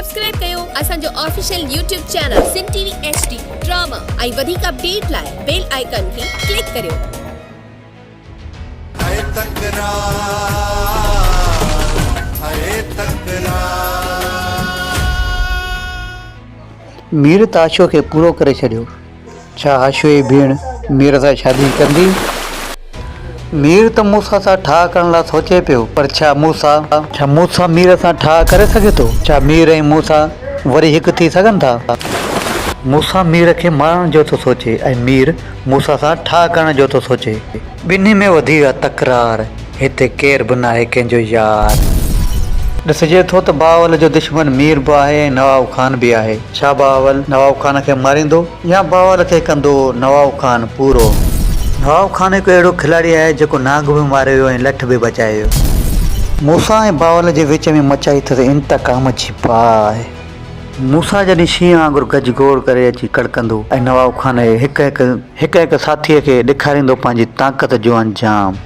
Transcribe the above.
Subscribe ڪيو اسان جو official YouTube channel Sindh T V H D drama ۽ وڌيڪ اپڊيٽ لاء بيل آئيڪان کي ڪلڪ ڪريو. ٿئي تڪرار ٿئي تڪرار. مير ته آشوء کي پورو ڪري ڇڏيو. ڇا آشوء جي ڀيڻ مير سان شادي ڪندي؟ مير ته موسيٰ سان ٺاهه ڪرڻ لاء سوچي پيو، پر ڇا موسيٰ. ڇا موسيٰ مير سان ٺاهه ڪري سگهي ٿو؟ ڇا مير ۽ موسيٰ وري هڪ ٿي سگهن ٿا؟ موسيٰ مير کي مارڻ جو ٿو سوچي ۽ مير موسيٰ سان ٺاهه ڪرڻ جو ٿو سوچي. ٻنهي ۾ وڌي ويا تڪرار، هتي ڪير به ناهي ڪنهن جو يار. ڏسجي ٿو ته بهاول جو دشمن مير به آهي ۽ نواب خان به آهي. ڇا بهاول نواب خان کي ماريندو يا بهاول کي ڪندو نواب خان پورو؟ نواب خان هڪ اهڙو کلاڙي آهي جيڪو نانگ به ماري ويو ۽ لٺ به بچائي ويو. موسيٰ ۽ بهاول جي وچ ۾ مچائي اٿس انتقام جي باهه. موسيٰ جڏهن شينهن وانگر گجگوڙ ڪري اچي ڪڙڪندو ۽ نواب خان جي هڪ هڪ هڪ هڪ ساٿيء کي ڏيکاريندو پنهنجي طاقت جو انجام.